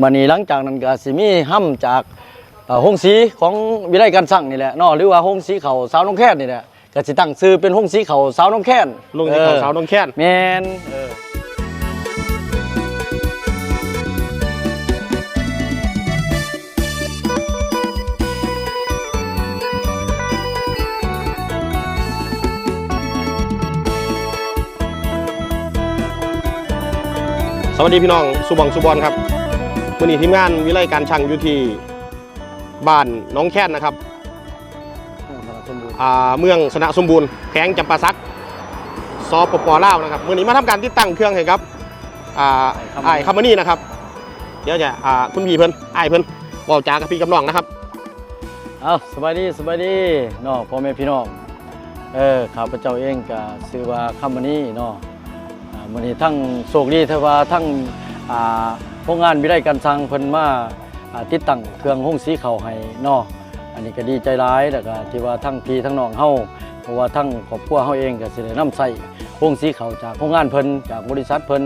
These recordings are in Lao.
ບັດນີ້ຫຼັງຈາກນັ້ນກໍຊິມີຮຳຈາກ ເອີ ໂຮງສີຂອງວິໄລການຊັ່ງນີ້ແຫຼະເນາະ ຫຼືວ່າໂຮງສີເຂົ້າສາວໜອງແຄນນີ້ແຫຼະ ກໍຊິຕັ້ງຊື່ເປັນໂຮງສີເຂົ້າສາວໜອງແຄນ ໂຮງສີເຂົ້າ ເອີ ສາວໜອງແຄນ ແມ່ນ ເອີ. ສະຫວັດດີພີ່ນ້ອງສູ່ໝ່ອງສູ່ບ່ອນຄັບ. ມື້ນີ້ທີມງານວິໄລການຊັ່ງຢູ່ທີ່ບ້ານໜອງແຄນນະຄັບ ເມືອງຊະນະສົມບູນ ອ່າ ເມືອງຊະນະສົມບູນ ແຂວງຈຳປາສັກ ສປປ ລາວນະຄັບ. ມື້ນີ້ມາທຳການຕິດຕັ້ງເຄື່ອງໃຫ້ກັບ ອ່າ ອ້າຍຄຳມະນີນະຄັບ. ດຽວຈະ ອ່າ ຄຸນພີ່ເພິ່ນ ອ້າຍເພິ່ນ ເວົ້າຈາກັບພີ່ກັບນ້ອງນະຄັບ. ເອົາ ສະບາຍດີ ສະບາຍດີເນາະ ພໍ່ແມ່ພີ່ນ້ອງ. ເອີ ຂ້າພະເຈົ້າເອງກະຊື່ວ່າຄຳມະນີເນາະ. ອ່າ ມື້ນີ້ທັງໂຊກດີທີ່ວ່າທັງ ອ່າ ໂຮງງານວິໄລການຊັ່ງເພິ່ນມາ ອ່າ ຕິດຕັ້ງເຄື່ອງໂຮງສີເຂົ້າໃຫ້ເນາະ. ອັນນີ້ກະດີໃຈຫຼາຍ ແລ້ວກະທີ່ວ່າທັງພີ່ທັງນ້ອງເຮົາ ເພາະວ່າທັງຄອບຄົວເຮົາເອງກະຊິໄດ້ນຳໃຊ້ໂຮງສີເຂົ້າຈາກໂຮງງານເພິ່ນ ຈາກບໍລິສັດເພິ່ນ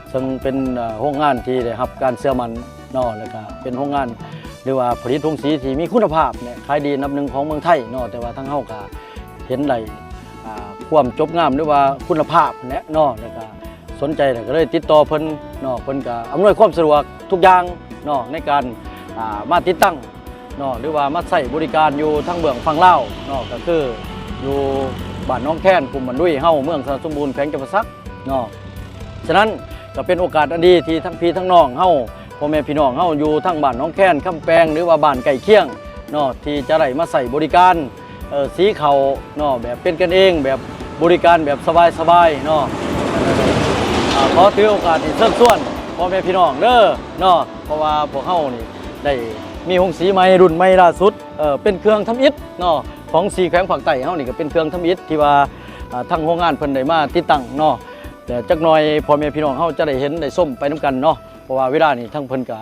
ເຊິ່ງເປັນ ເອີ ໂຮງງານທີ່ໄດ້ຮັບການເຊື່ອໝັ້ນເນາະ ແລ້ວກະເປັນໂຮງງານ ຫຼືວ່າຜະລິດໂຮງສີທີ່ມີຄຸນນະພາບ ແລະ ຂາຍດີອັນດັບໜຶ່ງຂອງເມືອງໄທເນາະ. ແຕ່ວ່າທາງເຮົາກະເຫັນໄດ້ ອ່າ ຄວາມຈົບງາມ ຫຼືວ່າຄຸນນະພາບແຫຼະເນາະ ແລ້ວກະສົນໃຈ ແລ້ວກະເລີຍຕິດຕໍ່ເພິ່ນເນາະ. ເພິ່ນກະອຳນວຍຄວາມສະດວກທຸກຢ່າງເນາະ ໃນການ ອ່າ ມາຕິດຕັ້ງເນາະ ຫຼືວ່າມາໃຊ້ບໍລິການຢູ່ທາງເບື້ອງຝັ່ງລາວເນາະ ກະຄືຢູ່ບ້ານໜອງແຄນ ຄຸ້ມບ້ານດຸຍເຮົາ ເມືອງຊະນະສົມບູນ ແຂວງຈຳປາສັກເນາະ. ສະນັ້ນກະເປັນໂອກາດອັນດີທີ່ທັງພີ່ທັງນ້ອງເຮົາ ພໍ່ແມ່ພີ່ນ້ອງເຮົາຢູ່ທາງບ້ານໜອງແຄນ ຄຳແປງ ຫຼືວ່າບ້ານໃກ້ຄຽງເນາະ ທີ່ຈະໄດ້ມາໃຊ້ບໍລິການ ເອີ ສີເຂົ້າເນາະ ແບບເປັນກັນເອງ ແບບບໍລິການແບບສະບາຍໆເນາະ. ອ່າ ຂໍຖືໂອກາດນີ້ເຊີນຊວນພໍ່ແມ່ພີ່ນ້ອງເດີເນາະ ເພາະວ່າພວກເຮົານີ້ໄດ້ມີໂຮງສີໃໝ່ ລຸ້ນໃໝ່ລ່າສຸດ ເອີ ເປັນເຄື່ອງທຳອິດເນາະ ຂອງສີ່ແຂວງພາກໃຕ້ເຮົານີ້ ກະເປັນເຄື່ອງທຳອິດທີ່ວ່າ ອ່າ ທາງໂຮງງານເພິ່ນໄດ້ມາຕິດຕັ້ງເນາະ. ແຕ່ຈັກໜ່ອຍພໍ່ແມ່ພີ່ນ້ອງເຮົາຈະໄດ້ເຫັນໄດ້ຊົມໄປນຳກັນເນາະ ເພາະວ່າເວລານີ້ທາງເພິ່ນກະ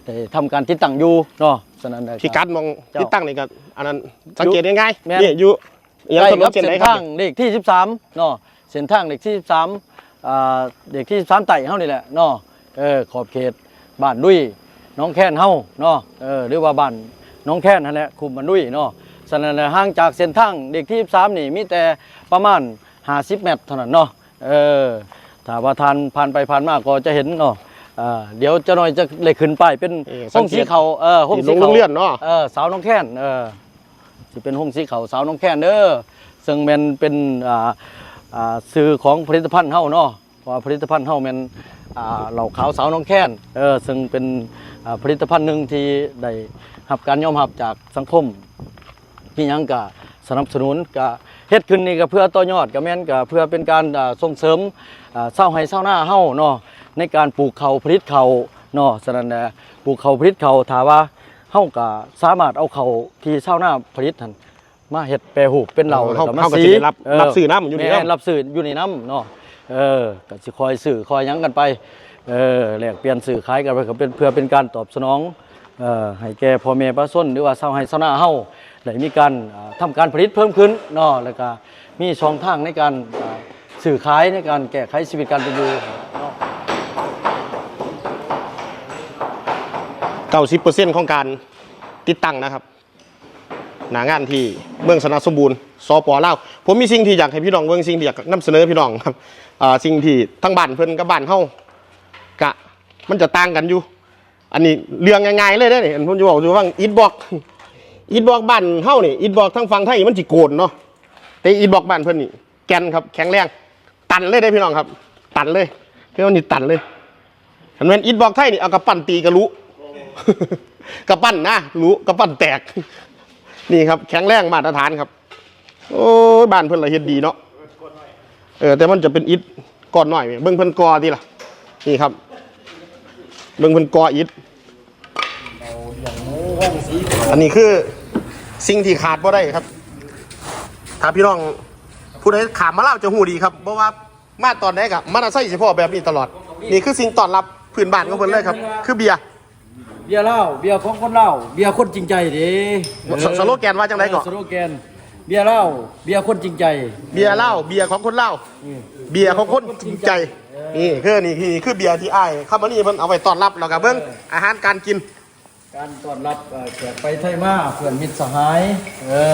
ໄດ້ທຳການຕິດຕັ້ງຢູ່ເນາະ. ສະນັ້ນ ພິກັດໝ່ອງ ເຈົ້າ ຕິດຕັ້ງນີ້ກະ ອັນນັ້ນ ສັງເກດງ່າຍໆ ແມ່ນ ນີ້ຢູ່ ອີຫຍັງ ໃກ້ກັບເສັ້ນທາງເລກທີສິບສາມເນາະ ເສັ້ນທາງເລກທີສິບສາມ ອ່າ ເລກທີສິບສາມໃຕ້ເຮົານີ້ແຫຼະເນາະ. ເອີ ຂອບເຂດບ້ານດຸຍໜອງແຄນເຮົາເນາະ ເອີ ຫຼືວ່າບ້ານໜອງແຄນຫັ້ນແຫຼະ ຄຸ້ມບ້ານດຸຍເນາະ. ສະນັ້ນແຫຼະ ຫ່າງຈາກເສັ້ນທາງເລກທີສິບສາມນີ້ມີແຕ່ປະມານຫ້າສິບແມັດເທົ່ານັ້ນເນາະ. ເອີ ຖ້າວ່າທ່ານຜ່ານໄປຜ່ານມາກໍຈະເຫັນເນາະ. ເອີ ດຽວຈັກໜ່ອຍຈະໄດ້ຂຶ້ນປ້າຍເປັນ ເອີ ໂຮງສີເຂົ້າ ເອີ ໂຮງສີເຂົ້າ ເອີ ສາວໜອງແຄນ ເອີ ຊິເປັນໂຮງສີເຂົ້າສາວໜອງແຄນເດີ ເຊິ່ງແມ່ນເປັນ ອ່າ ອ່າ ຊື່ຂອງຜະລິດຕະພັນເຮົາເນາະ ເພາະວ່າຜະລິດຕະພັນເຮົາແມ່ນ ອ່າ ເຫຼົ້າຂາວສາວໜອງແຄນ ເຊິ່ງເປັນ ອ່າ ຜະລິດຕະພັນໜຶ່ງທີ່ໄດ້ຮັບການຍອມຮັບຈາກສັງຄົມ ມີຫຍັງກະສະໜັບສະໜູນ ກະເຮັດຂຶ້ນນີ້ກະເພື່ອຕໍ່ຍອດ ກະແມ່ນກະເພື່ອເປັນການ ອ່າ ສົ່ງເສີມ ອ່າ ຊາວໄຮ່ຊາວນາເຮົາເນາະ ໃນການປູກເຂົ້າຜະລິດເຂົ້າເນາະ. ສະນັ້ນແຫຼະ ປູກເຂົ້າຜະລິດເຂົ້າ ຖ້າວ່າ ເຮົາກະສາມາດເອົາເຂົ້າທີ່ຊາວນາຜະລິດຫັ້ນ ມາເຮັດແປຮູບເປັນເຫຼົ້າ ເອີ ແລ້ວກໍມາສີ ເຮົາກໍຊິໄດ້ຮັບ ເອີ ຮັບຊື້ນຳຢູ່ນີ້ເນາະ ແມ່ນ ຮັບຊື້ຢູ່ນີ້ນຳເນາະ. ເອີ ກໍຊິຄ່ອຍຊື້ຄ່ອຍຫຍັງກັນໄປ ເອີ ແລກປ່ຽນຊື້ຂາຍກັນໄປ ກໍເປັນ ເພື່ອເປັນການຕອບສະໜອງ ເອີ ໃຫ້ແກ່ພໍ່ແມ່ປະຊາຊົນ ຫຼືວ່າຊາວໄຮ່ຊາວນາເຮົາ ໄດ້ມີການ ເອີ ທຳການຜະລິດເພີ່ມຂຶ້ນເນາະ ແລ້ວກໍມີຊ່ອງທາງໃນການ ເອີ ຊື້ຂາຍ ໃນການແກ້ໄຂຊີວິດການເປັນຢູ່ເນາະ. ເກົ້າສິບເປີເຊັນຂອງການຕິດຕັ້ງນະຄັບ ໜ້າງານທີ່ເມືອງຊະນະສົມບູນ ສປ ລາວ. ຜົມມີສິ່ງທີ່ຢາກໃຫ້ພີ່ນ້ອງເບິ່ງ ສິ່ງທີ່ຢາກນຳສະເໜີພີ່ນ້ອງຄັບ. ອ່າ ສິ່ງທີ່ທາງບ້ານເພິ່ນກັບບ້ານເຮົາ ກະມັນຈະຕ່າງກັນຢູ່. ອັນນີ້ເລື່ອງງ່າຍໆເລີຍເດ້ນີ້ ອັນຜົມຈະເວົ້າສູ່ຟັງ ອິດບລັອກ ອິດບລັອກບ້ານເຮົານີ້ ອິດບລັອກທາງຝັ່ງໄທມັນຊິໂກນເນາະ ແຕ່ອິດບລັອກບ້ານເພິ່ນນີ້ ແກ່ນຄັບ ແຂງແຮງ ຕັນເລີຍເດ້ພີ່ນ້ອງຄັບ ຕັນເລີຍ ຄືວ່ານີ້ຕັນເລີຍ. ຄັນແມ່ນອິດບລັອກໄທນີ້ ເອົາກຳປັ້ນຕີກະຫຼຸ ກຳປັ້ນນະ ຫຼຸ ກຳປັ້ນແຕກ. ນີ້ຄັບ ແຂງແຮງມາດຕະຖານຄັບ. ໂອ້ຍ ບ້ານເພິ່ນລະເຮັດດີເນາະ. ເອີ ແຕ່ມັນຈະເປັນອິດກ້ອນນ້ອຍ ເບິ່ງເພິ່ນກໍ່ຕິລະ. ນີ້ຄັບ ເບິ່ງເພິ່ນກໍ່ອິດ. ອັນນີ້ຄືສິ່ງທີ່ຂາດບໍ່ໄດ້ຄັບ ຖ້າພີ່ນ້ອງຜູ້ໃດຂ້າມມາລາວຈະຮູ້ດີຄັບ ເພາະວ່າມາຕອນໃດກະມານະໄຊຊິພໍ້ແບບນີ້ຕະຫຼອດ. ນີ້ຄືສິ່ງຕ້ອນຮັບພື້ນບ້ານຂອງເພິ່ນເລີຍຄັບ ຄືເບຍ ເບຍລາວ ເບຍຂອງຄົນລາວ ເບຍຄົນຈິງໃຈເດ້. ສະ ສະໂລແກນວ່າຈັ່ງໃດເກາະ? ສະໂລແກນ ເບຍລາວ ເບຍຄົນຈິງໃຈ ເບຍລາວ ເບຍຂອງຄົນລາວ ເອີ ເບຍຂອງຄົນຈິງໃຈ. ນີ້ຄື ນີ້ ນີ້ຄືເບຍທີ່ອ້າຍຄຳມະນີເພິ່ນເອົາໄວ້ຕ້ອນຮັບ ແລ້ວກໍເບິ່ງ ເອີ ອາຫານການກິນ ການຕ້ອນຮັບ ເອີ ແຂກໄປໄທມາ ເພື່ອນມິດສະຫາຍ ເອີ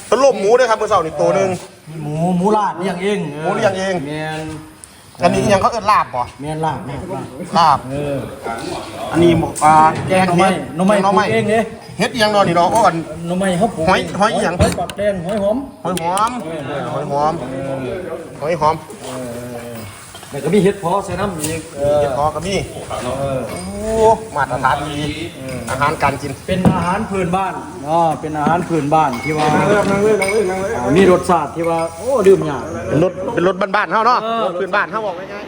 ເພິ່ນລົມໝູເດ້ຄັບ ມື້ເຊົ້ານີ້ໂຕໜຶ່ງ ເອີ ໝູ ໝູລາດລ້ຽງເອງ ເອີ ໝູລ້ຽງເອງ ແມ່ນ ອັນນີ້ອີ່ຫຍັງ ເຂົາເອີ້ນລາບບໍ່? ແມ່ນລາບ ລາບ ລາບ ເອີ ອັນນີ້ ອ່າ ແກງໜໍ່ໄມ້ ແກງໜໍ່ໄມ້ ໜໍ່ໄມ້ ປູກເອງເດ້ ເຫັດອີ່ຫຍັງເນາະນີ້ເນາະ? ໂອ້ ອັນ ໜໍ່ໄມ້ເຮົາປູກ ຫອຍ ເອງ ຫອຍອີ່ຫຍັງ? ຫອຍປາກແດງ ຫອຍຫອມ ເອີ ຫອຍຫອມ ເອີ ຫອຍຫອມ ເອີ ແລ້ວກໍມີເຫັດເຜາະໃສ່ນຳອີກ ເອີ ເຫັດເຜາະກໍມີ ເອີ ໂອ້ ມາດຕະຖານດີ ເອີ ອາຫານການກິນ ເປັນອາຫານພື້ນບ້ານເນາະ ເປັນອາຫານພື້ນບ້ານທີ່ວ່າ ນັ່ງເລີຍ ນັ່ງເລີຍ ນັ່ງເລີຍ ນັ່ງເລີຍ ອ່າ ມີລົດຊາດທີ່ວ່າ ໂອ້ ລືມຍາກ ເປັນລົດ ເປັນລົດບ້ານໆເຮົາເນາະ ເອີ ລົດພື້ນບ້ານເຮົາ ເວົ້າງ່າຍ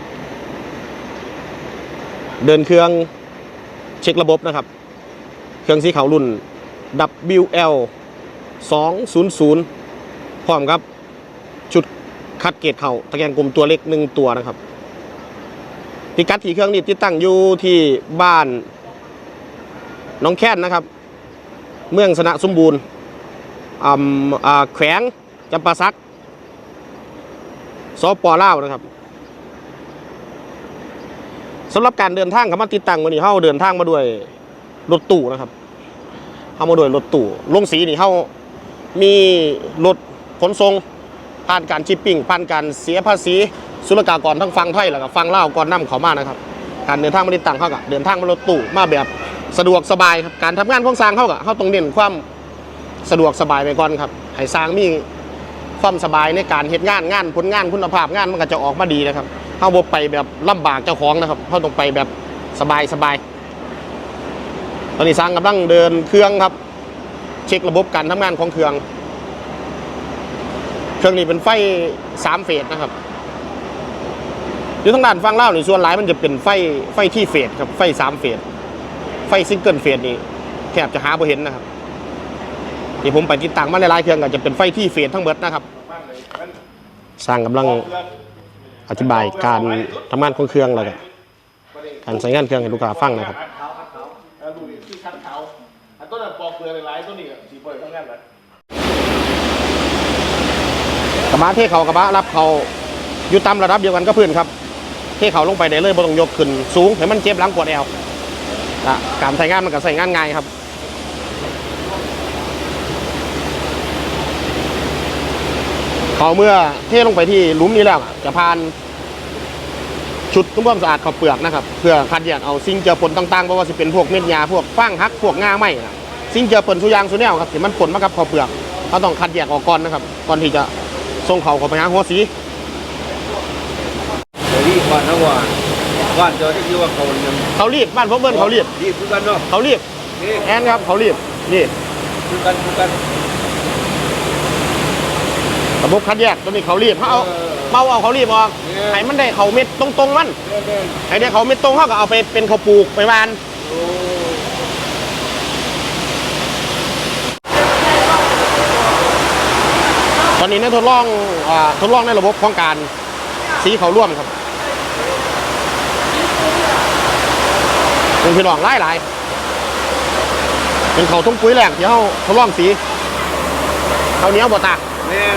ໆ ເດີນເຄື່ອງເຊັກລະບົບນະຄັບ ເຄື່ອງສີຂາວລຸ້ນ ດັບເບິນຢູແອລສອງສູນສູນ ພ້ອມກັບ ຊຸດຄັດເກດເຂົ້າຕະແກງກົມຕົວເລັກໜຶ່ງຕົວນະຄັບ. ພິກັດທີ່ເຄື່ອງນີ້ຕິດຕັ້ງຢູ່ທີ່ບ້ານໜອງແຄນນະຄັບ ເມືອງຊະນະສົມບູນ ອຳ ອາ ແຂວງຈຳປາສັກ ສປ ລາວນະຄັບ. ສຳລັບການເດີນທາງເຂົ້າມາຕິດຕັ້ງມື້ນີ້ ເຮົາເດີນທາງມາດ້ວຍ ລົດຕູ້ນະຄັບ ເຮົາມາດ້ວຍລົດຕູ້ ລົງສີນີ້ເຮົາມີລົດຂົນສົ່ງ ຜ່ານການຊິບປິ້ງ ຜ່ານການເສຍພາສີສຸລະກາກອນທັງຝັ່ງໄທ ແລ້ວກໍຝັ່ງລາວກ່ອນນຳເຂົ້າມານະຄັບ. ການເດີນທາງມາຕິດຕັ້ງ ເຮົາກໍເດີນທາງມາລົດຕູ້ ມາແບບສະດວກສະບາຍຄັບ. ການທຳງານຂອງຊ່າງເຮົາກໍ ເຮົາຕ້ອງເນັ້ນຄວາມສະດວກສະບາຍໄວ້ກ່ອນຄັບ ໃຫ້ຊ່າງມີຄວາມສະບາຍໃນການເຮັດງານ ງານ ຜົນງານ ຄຸນນະພາບງານມັນກໍຈະອອກມາດີນະຄັບ. ເຮົາບໍ່ໄປແບບລຳບາກເຈົ້າຂອງນະຄັບ ເຮົາຕ້ອງໄປແບບສະບາຍໆ. ຕອນນີ້ຊ່າງກຳລັງເດີນເຄື່ອງຄັບ ເຊັກລະບົບການທຳງານຂອງເຄື່ອງ. ເຄື່ອງນີ້ເປັນໄຟສາມເຟສນະຄັບ. ຢູ່ທາງດ້ານຝັ່ງລາວນີ້ ສ່ວນຫຼາຍມັນຈະເປັນໄຟ ໄຟທີເຟສຄັບ ໄຟສາມເຟສ. ໄຟຊິງເກີນເຟສນີ້ແທບຈະຫາບໍ່ເຫັນນະຄັບ. ທີ່ຜົມໄປຕິດຕັ້ງມາຫຼາຍໆເຄື່ອງ ກໍຈະເປັນໄຟທີເຟສທັງເບິດນະຄັບ. ຊ່າງກຳລັງອະທິບາຍການທຳງານຂອງເຄື່ອງ ແລ້ວກໍ ການໃຊ້ງານເຄື່ອງໃຫ້ລູກຄ້າຟັງນະຄັບ. ເອີ ລູກນີ້ຄືຄັນຂາວ ອັນໂຕນັ້ນປອກເປືອກຫຼາຍໆ ໂຕນີ້ກໍຊິບໍ່ໄດ້ທຳງານແລ້ວ. ກະບະເທເຂົ້າ ກະບະຮັບເຂົ້າຢູ່ຕາມລະດັບດຽວກັນກັບພື້ນຄັບ. ເທເຂົ້າລົງໄປໄດ້ເລີຍ ບໍ່ຕ້ອງຍົກຂຶ້ນສູງ ໃຫ້ມັນເຈັບຫຼັງປວດແອວ. ກະການໃຊ້ງານມັນກະໃຊ້ງານງ່າຍຄັບ. ເຂົ້າເມື່ອເທລົງໄປທີ່ຫຼຸມນີ້ແລ້ວ ຈະຜ່ານ ຊຸດທຳຄວາມສະອາດເຂົ້າເປືອກນະຄັບ ເພື່ອຄັດແຍກເອົາສິ່ງເຈືອປົນຕ່າງໆ ບໍ່ວ່າຊິເປັນພວກເມັດຫຍ້າ ພວກຟາງຫັກ ພວກງ່າໄມ້ນະ ສິ່ງເຈືອປົນສູ່ຢ່າງສູ່ແນວຄັບ ທີ່ມັນປົນມາກັບເຂົ້າເປືອກ ເຮົາຕ້ອງຄັດແຍກອອກກ່ອນນະຄັບ ກ່ອນທີ່ຈະສົ່ງເຂົ້າ ເຂົ້າໄປຫາຫົວສີ. ເຂົ້າລີບ ບ້ານເຮົາວ່າ ບ້ານເຈົ້າເອີ້ນວ່າເຂົ້າຫຍັງ? ເຂົ້າລີບ ບ້ານຜົມເອີ້ນເຂົ້າລີບ. ລີບຄືກັນເນາະ? ເຂົ້າລີບ. ແມ່ນຄັບ ເຂົ້າລີບ ນີ້ ຄືກັນ ຄືກັນ ລະບົບຄັດແຍກ ໂຕນີ້ເຂົ້າລີບ ເຮົາເອົາ ເອີ ເປົ່າເອົາເຂົ້າລີບອອກ ແມ່ນ ໃຫ້ມັນໄດ້ເຂົ້າເມັດຕົງໆມັນ ແມ່ນໆ ໃຫ້ໄດ້ເຂົ້າເມັດຕົງ ເຮົາກໍເອົາໄປເປັນເຂົ້າປູກໄປຫວ່ານ. ໂອ້ ຕອນນີ້ໄດ້ທົດລອງ ອ່າ ທົດລອງໃນລະບົບຂອງການ ສີເຂົ້າລວມຄັບ ເປັນພີ່ນ້ອງຫຼາຍໆ ເປັນເຂົ້າຖົງປຸ໋ຍແລ້ງທີ່ເຮົາທົດລອງສີ. ເຂົ້າໜຽວບໍ່ຕາ? ແມ່ນ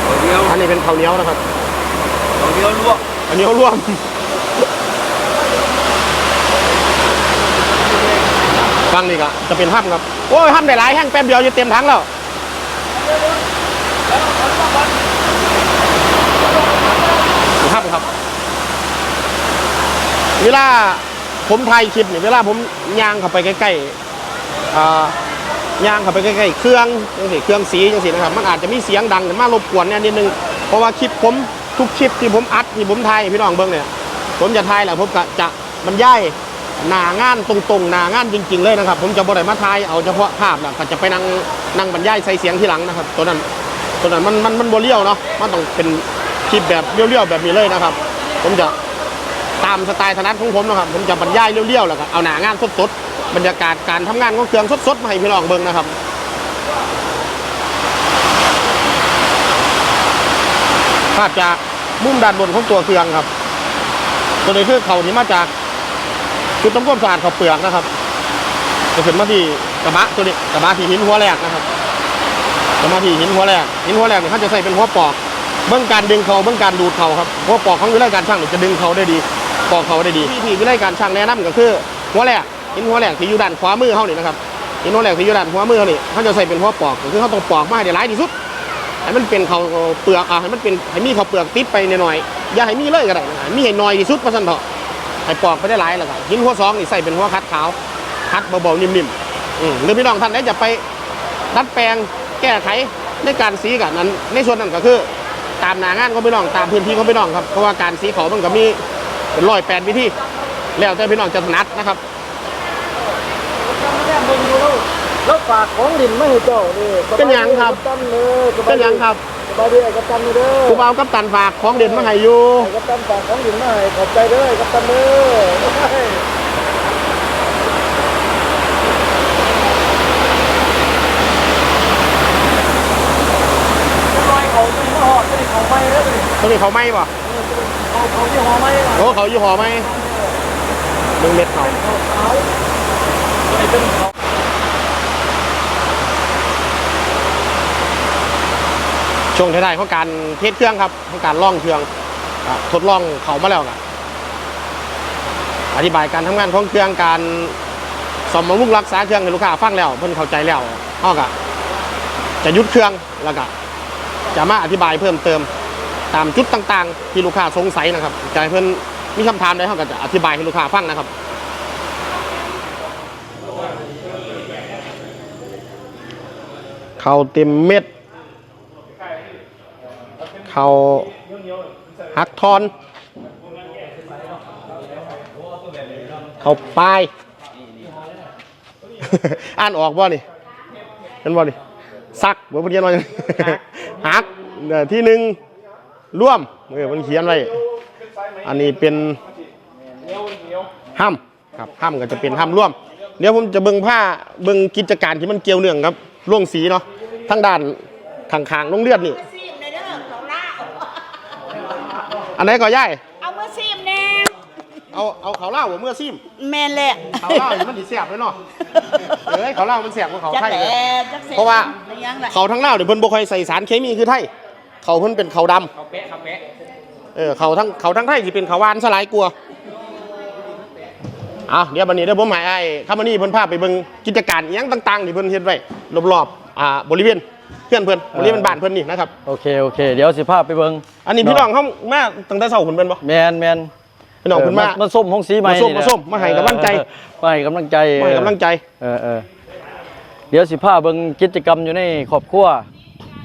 ເຂົ້າໜຽວ ອັນນີ້ເປັນເຂົ້າໜຽວນະຄັບ ເຂົ້າໜຽວລວມ ເຂົ້າໜຽວລວມ. ຝັ່ງນີ້ກະຈະເປັນຮຳຄັບ ໂອ້ຍ ຮຳໄດ້ຫຼາຍແຮງ ແປັບດຽວຈະເຕັມຖັງແລ້ວ. ຄັບ ຄັບ ເວລາຜົມຖ່າຍຄລິບນີ້ ເວລາຜົມຍ່າງເຂົ້າໄປໃກ້ໆ ອ່າ ຍ່າງເຂົ້າໄປໃກ້ໆເຄື່ອງຈັ່ງຊີ້ ເຄື່ອງສີຈັ່ງຊີ້ນະຄັບ ມັນອາດຈະມີສຽງດັງຂຶ້ນມາລົບກວນແດ່ນິດໜຶ່ງ ເພາະວ່າຄລິບຜົມ ທຸກຄລິບທີ່ຜົມອັດ ທີ່ຜົມຖ່າຍໃຫ້ພີ່ນ້ອງເບິ່ງນີ້ ຜົມຈະຖ່າຍແລ້ວ ຜົມກະຈະ ບັນຍາຍໜ້າງານຕົງໆ ໜ້າງານຈິງໆເລີຍນະຄັບ ຜົມຈະບໍ່ໄດ້ມາຖ່າຍເອົາສະເພາະພາບ ແລ້ວກໍຈະໄປນັ່ງ ນັ່ງບັນຍາຍໃສ່ສຽງທີຫຼັງນະຄັບ ໂຕນັ້ນ ໂຕນັ້ນມັນ ມັນ ມັນບໍ່ລຽວເນາະ ມັນຕ້ອງເປັນຄລິບແບບລຽວໆແບບນີ້ເລີຍນະຄັບ ຜົມຈະຕາມສະໄຕລ໌ຖະໜັດຂອງຜົມນະຄັບ ຜົມຈະບັນຍາຍລຽວໆ ແລ້ວກໍເອົາໜ້າງານສົດໆ ບັນຍາກາດການທຳງານຂອງເຄື່ອງສົດໆ ມາໃຫ້ພີ່ນ້ອງເບິ່ງນະຄັບ. ພາບຈາກມຸມດ້ານບົນຂອງຕົວເຄື່ອງຄັບ ໂຕນີ້ຄືເຂົ້າທີ່ມາຈາກ ຈຸດທຳຄວາມສະອາດເຂົ້າເປືອກນະຄັບ ຈະຂຶ້ນມາທີ່ກະບະໂຕນີ້ ກະບະທີ່ຫີນຫົວແລກນະຄັບ ຈະມາທີ່ຫີນຫົວແລກ ຫີນຫົວແລກນີ້ເຮົາຈະໃຊ້ເປັນຫົວປອກ ເບິ່ງການດຶງເຂົ້າ ເບິ່ງການດູດເຂົ້າຄັບ. ຫົວປອກຂອງວິໄລການຊ່າງນີ້ຈະດຶງເຂົ້າໄດ້ດີ ປອກເຂົ້າໄດ້ດີ. ທີ່ ທີ່ວິໄລການຊ່າງແນະນຳກໍຄືຫົວແລກ ເຫັນຫົວແລກທີ່ຢູ່ດ້ານຂວາມືເຮົານີ້ນະຄັບ ເຫັນຫົວແລກທີ່ຢູ່ດ້ານຂວາມືເຮົານີ້ ເຮົາຈະໃຊ້ເປັນຫົວປອກ ກໍຄືເຮົາຕ້ອງປອກມາໃຫ້ໄດ້ຫຼາຍທີ່ສຸດ ໃຫ້ມັນເປັນເຂົ້າເປືອກ ອ່າ ໃຫ້ມັນເປັນ ໃຫ້ມີເຂົ້າເປືອກຕິດໄປໜ້ອຍໆ ຢ່າໃຫ້ມີເລີຍກໍໄດ້ນະ ໃຫ້ມີໃຫ້ໜ້ອຍທີ່ສຸດວ່າຊັ້ນເຖາະ. ໃຫ້ປອກໄປໄດ້ຫຼາຍ ແລ້ວກໍຫີນຫົວສອງນີ້ໃຊ້ເປັນຫົວຂັດຂາວ ຂັດເບົາໆ ນິ່ມໆ. ອືມ ຫຼືພີ່ນ້ອງທ່ານໃດຈະໄປດັດແປງແກ້ໄຂໃນການສີກໍນັ້ນ ໃນສ່ວນນັ້ນກໍຄືຕາມໜ້າງານຂອງພີ່ນ້ອງ ຕາມພື້ນທີ່ຂອງພີ່ນ້ອງຄັບ ເພາະວ່າການສີເຂົ້າມັນກໍມີເປັນຮ້ອຍແປດວິທີ ແລ້ວແຕ່ພີ່ນ້ອງຈະຖະໜັດນະຄັບ. ລາວຝາກຂອງຫຼິ້ນມາໃຫ້ເຈົ້າເດ້. ເປັນຫຍັງຄັບ? ເປັນຫຍັງຄັບ? ສະບາຍດີ ອ້າຍກັບຕັນເດີ. ຜູ້ບ່າວກັບຕັນຝາກຂອງຫຼິ້ນມາໃຫ້ຢູ່. ອ້າຍກັບຕັນຝາກຂອງຫຼິ້ນມາໃຫ້ ຂອບໃຈເດີ ອ້າຍກັບຕັນເດີ. ຈັກໜ້ອຍເຂົາຊິມາຮອດ ຕົວນີ້ເຂົາໃໝ່ເດີ ຕົວນີ້ ຕົວນີ້ເຂົາໃໝ່ບໍ່? ເອີ ເຂົາ ເຂົາຍີ່ຫໍ້ໃໝ່. ໂອ້ ເຂົາຍີ່ຫໍ້ໃໝ່ ເບິ່ງເມັດເຂົາ. ຊ່ວງທ້າຍໆຂອງການເທສເຄື່ອງຄັບ ຂອງການລອງເຄື່ອງ ອາ ທົດລອງເຂົ້າມາແລ້ວກະອະທິບາຍການທຳງານຂອງເຄື່ອງ ການສ້ອມບຳລຸງຮັກສາເຄື່ອງໃຫ້ລູກຄ້າຟັງແລ້ວ ເພິ່ນເຂົ້າໃຈແລ້ວ ເຮົາກະຈະຢຸດເຄື່ອງ ແລ້ວກະຈະມາອະທິບາຍເພີ່ມເຕີມຕາມຈຸດຕ່າງໆທີ່ລູກຄ້າສົງໄສນະຄັບ. ຈະໃຫ້ເພິ່ນມີຄຳຖາມໃດ ເຮົາກະຈະອະທິບາຍໃຫ້ລູກຄ້າຟັງນະຄັບ. ເຂົ້າເຕັມເມັດ ເຂົ້າຫັກທ່ອນ ເຂົ້າປາຍ ອ່ານອອກບໍ່ນີ້? ແມ່ນບໍ່ນີ້? ສັກບໍ່? ເພິ່ນຂຽນວ່າ ຫັກ ເອີ ທີໜຶ່ງລວມ ເອີ ເພິ່ນຂຽນໄວ້. ອັນນີ້ເປັນຫຳ ຄັບ ຫຳກໍຈະເປັນຫຳລວມ. ດຽວຜົມຈະເບິ່ງ ພາເບິ່ງກິດຈະການທີ່ມັນກ່ຽວເນື່ອງກັບໂຮງສີເນາະ ທາງດ້ານຂ້າງໆໂຮງຮຽນນີ້. ອັນໃດກໍຍາຍ? ເອົາມືຊີມແດ່. ເອົາ ເອົາເຂົ້າລາວບໍ່ເມືອຊີມ? ແມ່ນແຫຼະ ເຂົ້າລາວນີ້ມັນຊິແຊບເລີຍເນາະ. ເອີຍ ເຂົ້າລາວມັນແຊບກວ່າເຂົ້າໄທເດີ ເພາະວ່າເຂົ້າທາງລາວນີ້ເພິ່ນບໍ່ຄ່ອຍໃສ່ສານເຄມີຄືໄທ. ເຂົ້າເພິ່ນເປັນເຂົ້າດຳ ເຂົ້າແປະ ເຂົ້າແປະ ເອີ ເຂົ້າທາງ ເຂົ້າທາງໄທຊິເປັນເຂົ້າຫວານຊະຫຼາຍກວ່າ. ເອົາ ດຽວບັດນີ້ ດຽວຜົມໃຫ້ອ້າຍຄຳມະນີເພິ່ນພາໄປເບິ່ງກິດຈະການອີ່ຫຍັງຕ່າງໆທີ່ເພິ່ນເຮັດໄວ້ລອບໆ ອ່າ ບໍລິເວນເຮືອນເພິ່ນ ເອີ ບໍລິເວນບ້ານເພິ່ນນີ້ນະຄັບ. ໂອເຄ ໂອເຄ ດຽວຊິພາໄປເບິ່ງ. ອັນນີ້ພີ່ນ້ອງເຮົາມາຕັ້ງແຕ່ເຊົ້າພຸ້ນແມ່ນບໍ່? ແມ່ນໆ. ພີ່ນ້ອງເພິ່ນມາ ມາຊົມໂຮງສີໃໝ່ ມາຊົມ ມາຊົມ ມາໃຫ້ກຳລັງໃຈ ເອີ ມາໃຫ້ກຳລັງໃຈ ມາໃຫ້ກຳລັງໃຈ. ເອີ ເອີ ດຽວຊິພາເບິ່ງກິດຈະກຳຢູ່ໃນຄອບຄົວ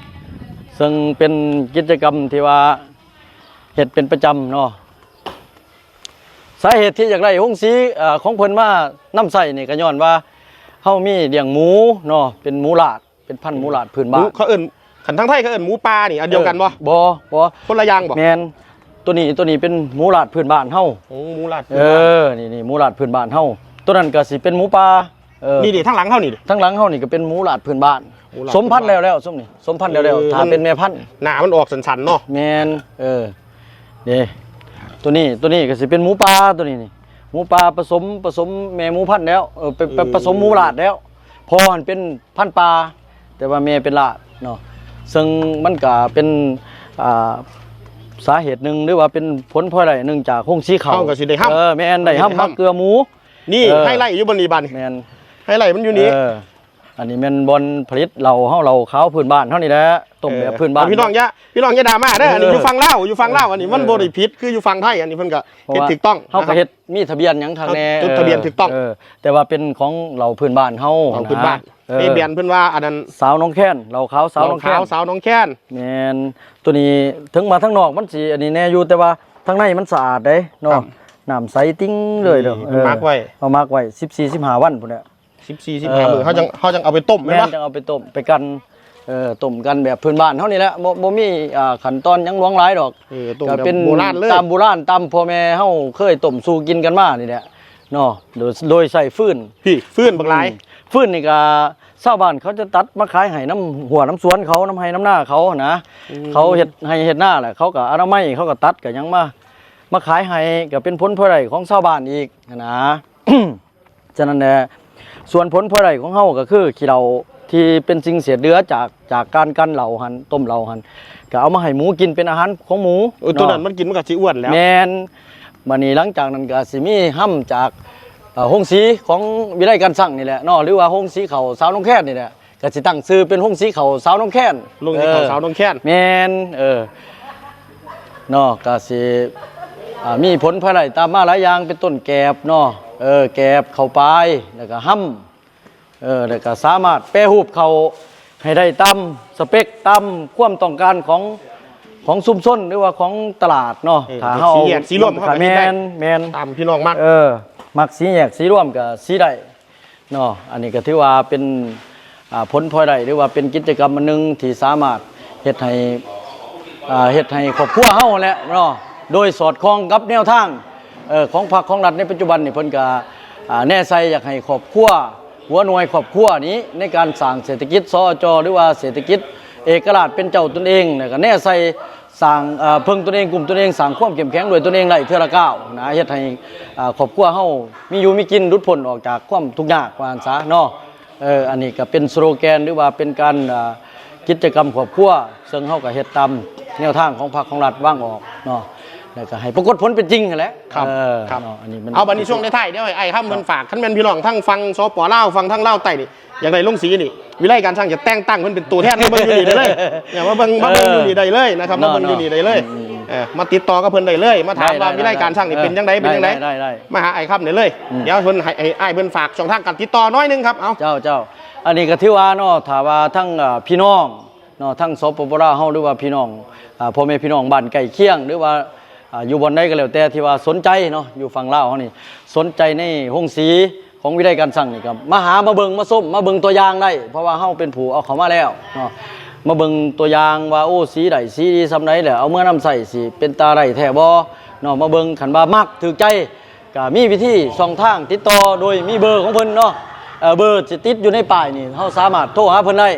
ເຊິ່ງເປັນກິດຈະກຳທີ່ວ່າເຮັດເປັນປະຈຳເນາະ. ສາເຫດທີ່ຢາກໄດ້ໂຮງສີ ເອີ ຂອງເພິ່ນມານຳໃຊ້ນີ້ ກໍຍ້ອນວ່າເຮົາມີລ້ຽງໝູເນາະ ເປັນໝູລາດ ເປັນພັນໝູລາດພື້ນບ້ານ. ໝູ ເຂົາເອີ້ນ ຄັນທາງໄທເຂົາເອີ້ນໝູປ່ານີ້ ອັນດຽວກັນບໍ່? ເອີ ບໍ່ ບໍ່ ຄົນລະຢ່າງບໍ່? ແມ່ນ ຕົວນີ້ ຕົວນີ້ເປັນໝູລາດພື້ນບ້ານເຮົາ. ໂອ້ ໝູລາດພື້ນບ້ານ. ເອີ ນີ້ ນີ້ ໝູລາດພື້ນບ້ານເຮົາ. ຕົວນັ້ນກໍຊິເປັນໝູປ່າ. ເອີ ນີ້ເດ ທາງຫຼັງເຮົານີ້ເດ ທາງຫຼັງເຮົານີ້ກໍເປັນໝູລາດພື້ນບ້ານ. ໝູລາດ ສົມພັນແລ້ວ ແລ້ວ ຊຸມນີ້ສົມພັນແລ້ວ ເອີ ແລ້ວ ຖ້າເປັນແມ່ພັນ. ໜ້າມັນອອກສັ້ນໆເນາະ. ແມ່ນ ເອີ ເດ້ ຕົວນີ້ ຕົວນີ້ກໍຊິເປັນໝູປ່າ ຕົວນີ້ນີ້ ໝູປ່າປະສົມ ປະສົມແມ່ໝູພັນແລ້ວ ເອີ ໄປ ໄປ ເອີ ປະສົມໝູລາດແລ້ວ. ພໍ່ຫັ້ນເປັນພັນປ່າ ແຕ່ວ່າແມ່ເປັນລາດເນາະ ເຊິ່ງມັນກະເປັນ ອ່າ ສາເຫດໜຶ່ງ ຫຼືວ່າເປັນຜົນພອຍໄດ້ໜຶ່ງຈາກໂຮງສີເຂົ້າ ເຮົາກໍຊິໄດ້ຮຳ. ເອີ ແມ່ນ ໄດ້ຮຳ ໄດ້ຮຳ ມາເກືອໝູ. ນີ້ ເອີ ໄຮໄລຢູ່ບ່ອນນີ້ບາດນີ້. ແມ່ນ ໄຮໄລມັນຢູ່ນີ້. ເອີ ອັນນີ້ແມ່ນບ່ອນຜະລິດເຫຼົ້າເຮົາ ເຫຼົ້າຂາວພື້ນບ້ານເຮົານີ້ແຫຼະ ຕົ້ມແບບ ເອີ ພື້ນບ້ານ. ພີ່ນ້ອງຢ່າ ພີ່ນ້ອງຢ່າດຣາມາເດີ ເອີ ອັນນີ້ຢູ່ຝັ່ງລາວ ຢູ່ຝັ່ງລາວ ເອີ ອັນນີ້ມັນ ເອີ ບໍ່ໄດ້ຜິດ ຄືຢູ່ຝັ່ງໄທ ອັນນີ້ເພິ່ນກໍເຮັດຖືກຕ້ອງ. ເພາະວ່າເຮົາກໍເຮັດມີທະບຽນຫຍັງຂ້າງແນ່ ຈົດທະບຽນ ເອີ ຖືກຕ້ອງ. ເອີ ແຕ່ວ່າເປັນຂອງເຫຼົ້າພື້ນບ້ານເຮົາ ເຫຼົ້າພື້ນບ້ານ ເອີ ທະບຽນເພິ່ນວ່າອັນນັ້ນ ສາວໜອງແຄນ ເຫຼົ້າຂາວສາວໜອງແຄນ ເຫຼົ້າຂາວສາວໜອງແຄນ. ແມ່ນ ຕົວນີ້ເຖິງມາທາງນອກມັນຊິອັນນີ້ແດ່ຢູ່ ແຕ່ວ່າທາງໃນມັນສະອາດເດ້ເນາະ. ນ້ຳໃສຕິ່ງເລີຍເນາະ. ເອີ ເອົາໝັກໄວ້ ເອົາໝັກໄວ້ສິບສີ່ ສິບຫ້າວັນພຸ້ນແຫຼະ. ສິບສີ່ ສິບຫ້າ ເອີ ມື້ ເຮົາຈັ່ງ ເຮົາຈັ່ງເອົາໄປຕົ້ມແມ່ນບໍ່? ຈັ່ງເອົາໄປຕົ້ມ ໄປກັ່ນ ເອີ ຕົ້ມກັນແບບພື້ນບ້ານເຮົານີ້ແຫຼະ ບໍ່ ບໍ່ມີ ອ່າ ຂັ້ນຕອນຫຍັງຫຼວງຫຼາຍດອກ. ເອີ ຕົ້ມແບບໂບລານເລີຍ ຕາມໂບລານ ຕາມພໍ່ແມ່ເຮົາເຄີຍຕົ້ມສູ່ກິນກັນມານີ້ແຫຼະເນາະ ໂດຍ ໂດຍໃຊ້ຟືນ. ພີ້ ຟືນບັກຫຼາຍ. ອືມ ຟືນນີ້ກະຊາວບ້ານເຂົາຈະຕັດມາຂາຍໃຫ້ນຳຮົ້ວນຳສວນເຂົາ ນຳໄຮ່ນຳນາເຂົາຫັ້ນນະ. ອືມ ເຂົາເຮັດໄຮ່ເຮັດນາແຫຼະ ເຂົາກະອະນາໄມ ເຂົາກະຕັດກະຫຍັງມາ ມາຂາຍໃຫ້ ກະເປັນຜົນພອຍໄດ້ຂອງຊາວບ້ານອີກຫັ້ນນະ. ສະນັ້ນແຫຼະ ສ່ວນຜົນພອຍໄດ້ຂອງເຮົາກໍຄືຂີ້ເຫຼົ້າ ທີ່ເປັນສິ່ງເສດເຫຼືອຈາກ ຈາກການກັ່ນເຫຼົ້າຫັ້ນ ຕົ້ມເຫຼົ້າຫັ້ນ ກໍເອົາມາໃຫ້ໝູກິນເປັນອາຫານຂອງໝູ ໂອ້ຍ ເນາະ ໂຕນັ້ນມັນກິນມັນກໍຊິອ້ວນແລ້ວ ແມ່ນ. ບາດນີ້ຫຼັງຈາກນັ້ນກໍຊິມີຮຳຈາກ ເອີ ໂຮງສີຂອງວິໄລການຊັ່ງນີ້ແຫຼະເນາະ ຫຼືວ່າໂຮງສີເຂົ້າສາວໜອງແຄນນີ້ແຫຼະ ກໍຊິຕັ້ງຊື່ເປັນໂຮງສີເຂົ້າສາວໜອງແຄນ ໂຮງສີເຂົ້າ ເອີ ສາວໜອງແຄນ ແມ່ນ ເອີ ເນາະ ກໍຊິ ອ່າ ມີຜົນພາຍໄດ້ຕາມມາຫຼາຍຢ່າງ ເປັນຕົ້ນແກບເນາະ ເອີ ແກບ ເຂົ້າປາຍ ແລ້ວກໍຮຳ ເອີ ແລ້ວກໍສາມາດແປຮູບເຂົ້າໃຫ້ໄດ້ຕາມສະເປັກ ຕາມຄວາມຕ້ອງການຂອງ ຂອງຊຸມຊົນ ຫຼືວ່າຂອງຕະຫຼາດເນາະ ເອີ ຖ້າເຮົາເອົາ ສີແຍກສີລວມເຮົາກໍເຮັດໄດ້ ແມ່ນ ແມ່ນ ຕາມທີ່ນ້ອງມັກ ເອີ ມັກສີແຍກສີລວມກໍສີໄດ້ ເນາະ ອັນນີ້ກໍຖືວ່າເປັນ ອ່າ ຜົນພອຍໄດ້ ຫຼືວ່າເປັນກິດຈະກຳອັນໜຶ່ງທີ່ສາມາດເຮັດໃຫ້ ອ່າ ເຮັດໃຫ້ຄອບຄົວເຮົາແຫຼະເນາະ ໂດຍສອດຄ່ອງກັບແນວທາງ ເອີ ຂອງພັກຂອງລັດໃນປັດຈຸບັນນີ້ ເພິ່ນກໍ ອ່າ ແນໃສ່ຢາກໃຫ້ຄອບຄົວ ຫົວໜ່ວຍຄອບຄົວນີ້ ໃນການສ້າງເສດຖະກິດ ສອຈ ຫຼືວ່າເສດຖະກິດເອກະລາດເປັນເຈົ້າຕົນເອງ ແລ້ວກໍແນໃສ່ ສ້າງ ເອີ ເພິ່ງຕົນເອງ ກຸ້ມຕົນເອງ ສ້າງຄວາມເຂັ້ມແຂງດ້ວຍຕົນເອງໄດ້ເທື່ອລະກ້າວນະ ເຮັດໃຫ້ ອ່າ ຄອບຄົວເຮົາມີຢູ່ມີກິນ ຫຼຸດພົ້ນອອກຈາກຄວາມທຸກຍາກ ວ່າຊັ້ນຊະເນາະ. ເອີ ອັນນີ້ກໍເປັນສະໂລແກນ ຫຼືວ່າເປັນການ ເອີ ກິດຈະກຳຄອບຄົວ ເຊິ່ງເຮົາກໍເຮັດຕາມແນວທາງຂອງພັກຂອງລັດວາງອອກເນາະ ແລ້ວກໍໃຫ້ປາກົດຜົນເປັນຈິງຫັ້ນແຫຼະ. ຄັບ ເອີ ຄັບ ເນາະ ອັນນີ້ມັນ ເອົາ ບັດນີ້ຊ່ວງທ້າຍໆ ດຽວໃຫ້ອ້າຍຄຳເພິ່ນຝາກ ຄັນແມ່ນພີ່ນ້ອງທາງຝັ່ງ ສປ ລາວ ຝັ່ງທາງລາວໃຕ້ນີ້ ຢາກໄດ້ໂຮງສີນີ້ ວິໄລການຊ່າງຈະແຕ່ງຕັ້ງເພິ່ນເປັນຕົວແທນມາເບິ່ງຢູ່ນີ້ໄດ້ເລີຍ ເນາະ ມາເບິ່ງ ເອີ ມາເບິ່ງຢູ່ນີ້ໄດ້ເລີຍນະຄັບ ເນາະ ມາເບິ່ງຢູ່ນີ້ໄດ້ເລີຍ ເນາະ ເອີ ມາຕິດຕໍ່ກັບເພິ່ນໄດ້ເລີຍ ມາຖາມວ່າ ໄດ້ ໄດ້ ວິໄລການຊ່າງນີ້ ເອີ ເປັນຈັ່ງໃດ ເປັນຈັ່ງໃດ ໄດ້ ໄດ້ ໄດ້ ມາຫາອ້າຍຄຳໄດ້ເລີຍ ອືມ ດຽວເພິ່ນໃຫ້ ໃຫ້ອ້າຍເພິ່ນຝາກຊ່ອງທາງການຕິດຕໍ່ໜ້ອຍໜຶ່ງຄັບ ເອົາ ເຈົ້າ ເຈົ້າ ອັນນີ້ກໍຖືວ່າເນາະ ຖ້າວ່າທາງ ເອີ ພີ່ນ້ອງເນາະ ທາງ ສປປ ລາວ ເຮົາ ຫຼືວ່າພີ່ນ້ອງ ອ່າ ພໍ່ແມ່ພີ່ນ້ອງບ້ານໃກ້ຄຽງ ຫຼືວ່າ ອ່າ ຢູ່ບ່ອນໃດກໍແລ້ວແຕ່ທີ່ວ່າສົນໃຈເນາະ ຢູ່ຝັ່ງລາວເຮົານີ້ ສົນໃຈໃນໂຮງສີຂອງວິໄລການຊ່າງນີ້ ກໍມາຫາ ມາເບິ່ງ ມາຊົມ ມາເບິ່ງຕົວຢ່າງໄດ້ ເພາະວ່າເຮົາເປັນຜູ້ເອົາເຂົ້າມາແລ້ວເນາະ ມາເບິ່ງຕົວຢ່າງວ່າ ໂອ້ ສີໄດ້ ສີດີສ່ຳໃດ ແລ້ວເອົາເມືອນຳໃຊ້ ຊິເປັນຕາໄດ້ແທ້ບໍ່ເນາະ ມາເບິ່ງ ຄັນວ່າມັກ ຖືກໃຈ ກໍມີວິທີຊ່ອງທາງຕິດຕໍ່ ໂດຍມີເບີຂອງເພິ່ນເນາະ ເອີ ເບີຊິຕິດຢູ່ໃນປ້າຍນີ້ ເຮົາສາມາດໂທຫາເພິ່ນໄດ້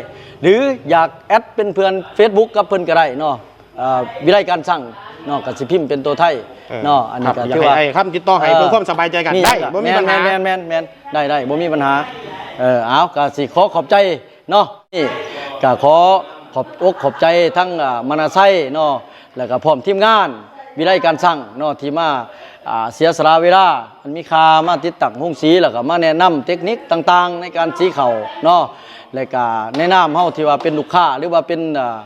ຫຼືຢາກແອັດເປັນເພື່ອນເຟສບຸກກັບເພິ່ນກໍໄດ້ເນາະ. ເອີ ວິໄລການຊ່າງເນາະ ກໍຊິພິມເປັນໂຕໄທ ເອີ ເນາະ ອັນນີ້ກໍຖືວ່າ ຢາກໃຫ້ອ້າຍຄຳຕິດຕໍ່ໃຫ້ ເອີ ເພື່ອຄວາມສະບາຍໃຈກັນ ມີຫຍັງກໍ ໄດ້ ບໍ່ມີບັນຫາ ແມ່ນໆໆໆ ໄດ້ໆ ບໍ່ມີບັນຫາ ເອີ ເອົາ ກໍຊິຂໍຂອບໃຈເນາະ ນີ້ກໍຂໍຂອບອົກຂອບໃຈທັງ ອ່າ ມະນາໄຊເນາະ ແລ້ວກໍພ້ອມທີມງານວິໄລການຊ່າງເນາະ ທີ່ມາ ອ່າ ເສຍສະຫຼະເວລາອັນມີຄ່າມາຕິດຕັ້ງໂຮງສີ ແລ້ວກໍມາແນະນຳເຕັກນິກຕ່າງໆ ໃນການສີເຂົ້າເນາະ ແລ້ວກໍໃນນາມເຮົາທີ່ວ່າເປັນລູກຄ້າ ຫຼືວ່າເປັນ ອ່າ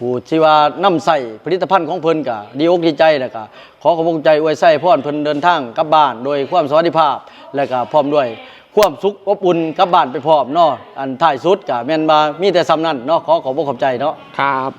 ຜູ້ທີ່ວ່ານຳໃຊ້ຜະລິດຕະພັນຂອງເພິ່ນ ກໍດີອົກດີໃຈ ແລ້ວກໍຂໍຂອບອົກຂອບໃຈ ອວຍໄຊພອນເພິ່ນເດີນທາງກັບບ້ານໂດຍຄວາມສະຫວັດດີພາບ ແລ້ວກໍພ້ອມດ້ວຍຄວາມສຸກອົບອຸ່ນກັບບ້ານໄປພ້ອມເນາະ. ອັນທ້າຍສຸດກໍແມ່ນວ່າມີແຕ່ສ່ຳນັ້ນເນາະ. ຂໍຂອບອົກຂອບໃຈເນາະ. ຄັບ.